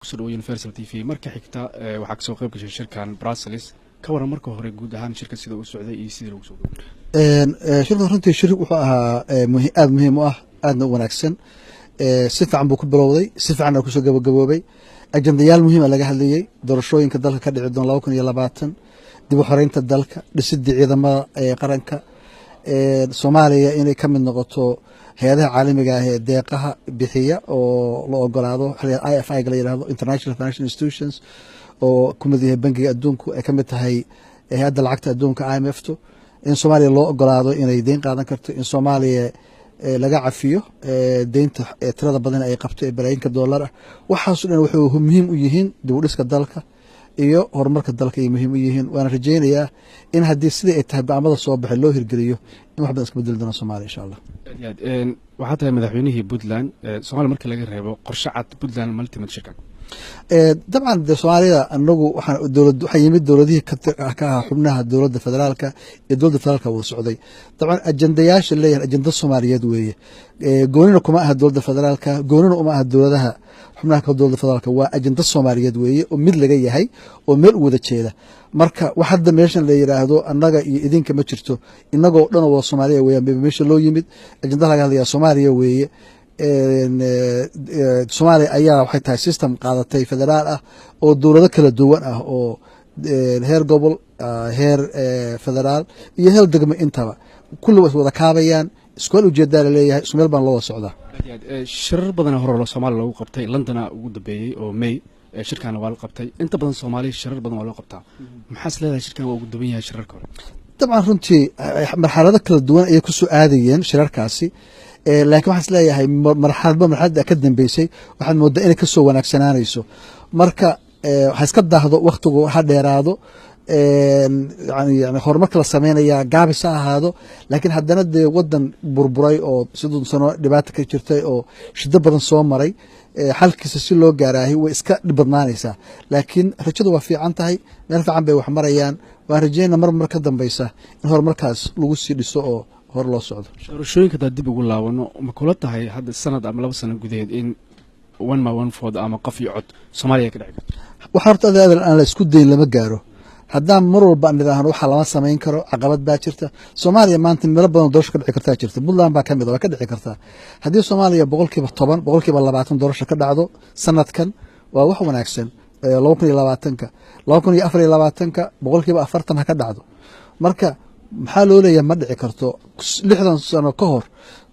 Kusoo dhawo Universal TV. Marka xigta, waxaa kasoo qayb gashay shirkan Brussels. Ka waran marka hore guud ahaan shirka sida uu socday iyo sidii lagu soo Shirkan runtii shir wuxuu ahaa aada muhiim u ah, aadna u wanaagsan. Si fiican buu ku bilowday, si fiicanna kusoo gabagaboobay. Ajendayaal muhiima laga hadlayey: doorashooyinka dalka ka dhici doona 2020, dib u xoreynta dalka, dhisidii ciidamada qaranka Soomaaliya, inay ka mid noqoto hay-adaha caalamiga ah ee deeqaha bixiya oo la ogolaado IFI la yiraahdo, International Financial Institutions, oo ku mid yahay Bangiga Adduunku, ay ka mid tahay hay-adda lacagta adduunka IMF to, in Soomaaliya loo ogolaado inay deyn qaadan karto, in Soomaaliya laga cafiyo deynta tirada badan ay qabto ee balaayiinka dollar ah. Waxaaso dhan wuxuu muhiim u yihiin dib u dhiska dalka iyo horumarka dalka ay muhiim u yihiin. Waana rajeynayaa in haddii sidii ay tahay go'aamada soo baxay loo hirgeliyo, in wax badan iska bedeli doona Somalia, insha Allah. Aad iyo aad. Waxaa tahay madaxweynihii Puntland. Somalia marka laga reebo, qorshe cad Puntland ma la timid shirkan? Dabcan de Soomaalida anagu waxaan dowlad waxaa yimid dowladihii ka ahaa xubnaha dowladda federaalka iyo dowladda federaalka wada socday. Dabcan ajendayaasha leeyahay ajenda Soomaaliyeed weeye. Goonina kuma aha dowladda federaalka, goonina uma aha dowladaha xubnaha ka dowladda federaalka. Waa ajenda Soomaaliyeed weeye oo mid laga yahay oo meel u wada jeeda. Marka wax hadda meeshan la yidhaahdo annaga iyo idinka ma jirto. Inagoo dhan wada Soomaaliya weeyaan meesha loo yimid. Ajenda laga hadlaya Soomaaliya weeye. Soomaaliya ayaa waxay tahay system qaadatay federaal ah oo dowlado kala duwan ah, oo heer gobol, heer federaal iyo heer degmo intaba. Kulli waa is wada kaabayaan, iskual ujeedaa laleeyahay, isku meel baan loo wada socdaa. Aad iyo aad. Shirar badana hore Soomaaliya loogu qabtay. Londona ugu dambeeyey oo May. Shirkaana waa la qabtay. Inta badan Soomaaliya shirar badan waa loo qabtaa. Maxaas leedahay, shirkan waa ugu duwan yahay shirarka hore? Dabcan runtii marxalado kala duwan ayay kusoo aadayeen shirarkaasi, laakiin waxaan is leeyahay marxaladba marxaladda ka dambeysay waxaad moodaa inay kasoo wanaagsanaanayso. Marka ha iska daahdo, waktigu ha dheeraado, yani horumarka la sameynaya gaabis ha ahaado, laakiin haddana dee wadan burburay oo 30 sano dhibaata ka jirtay oo shido badan soo maray, xalkiisa si loo gaaraahay way iska dhib badnaanaysaa. Laakiin rajadu waa fiican tahay, meel fiican bay wax marayaan. Waan rajeyna mar mar ka dambeysa in horumarkaas lagu sii dhiso oo hor loo socdo. Doorashooyinka hadaa dib ugu laabano, ma kula tahay hadda sanad ama 2 sano gudaheed in one man one vote ama qof iyo cod Soomaaliya ka dhici karto? Waxa horta adeer aan la isku dayin lama gaaro. Haddaan mar walba aan nidhaahno waxaa lama samayn karo, caqabad baa jirta. Soomaaliya maanta meelo badan doorasho ka dhici kartaa jirta. Puntland baa ka mid a, waa ka dhici kartaa. Haddii Soomaaliya 10%, 20% doorasho ka dhacdo sanadkan, waa wax wanaagsan. 2020-ka, 2024-ka 40% ha ka dhacdo. Marka maxaa loo leeyahay ma dhici karto? 60 sano ka hor,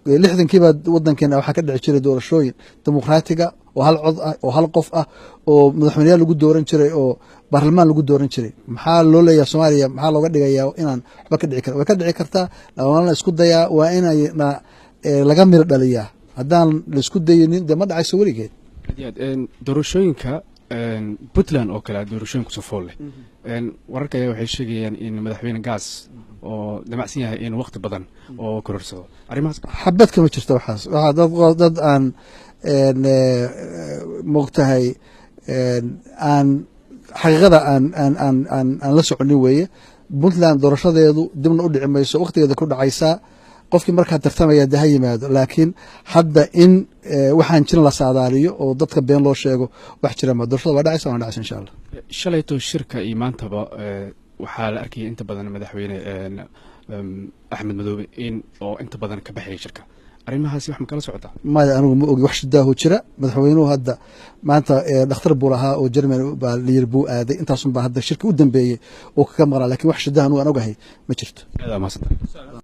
60-kiibaa wadankeena waxaa ka dhici jiray doorashooyin dimuqraatiga oo hal cod ah oo hal qof ah, oo madaxweyneyaal lagu dooran jiray oo baarlamaan lagu dooran jiray. Maxaa loo leeyahay Soomaaliya, maxaa looga dhigayaa inaan waxba ka dhici karin? Way ka dhici kartaa. Waana la isku dayaa, waa inayna laga miro dhaliyaa. Haddaan la isku dayinin, dee ma dhacayso weligeed. Aad iyo aad. Doorashooyinka Puntland oo kale, doorashooyin kusoo fool leh, wararka ayaa waxay sheegayaan in madaxweyne Gaas oo damacsan yahay in waqti badan oo kororsado arrimahaas. Xabad kama jirto waxaas. Waxaa dad aan moogtahay aan xaqiiqada aan la soconin weeye. Puntland doorashadeedu dibna u dhici mayso, waqtigeeda ku dhacaysaa. Qofkii markaa tartamaya de ha yimaado. Laakiin hadda in waxaan jirin la saadaaliyo oo dadka been loo sheego, wax jira ma. Doorashada waa dhacaysa, waana dhacaysa, insha Allah. Shalayto shirka iyo maantaba waxaa la arkayay inta badan madaxweyne Axmed Madoobe in oo inta badan ka baxayay shirka. Arrimahaasi wax ma kala socotaa? Maya, anigu ma ogi wax shidaahu jira. Madaxweynuhu hadda maanta dhakhtar buu lahaa oo Germany baa layiri buu aaday. Intaasun baa hadda shirka u dambeeyey oo kaga maqnaa, lakin wax shidaha anigu aan ogahay ma jirto. Aad aa mahadsantahay.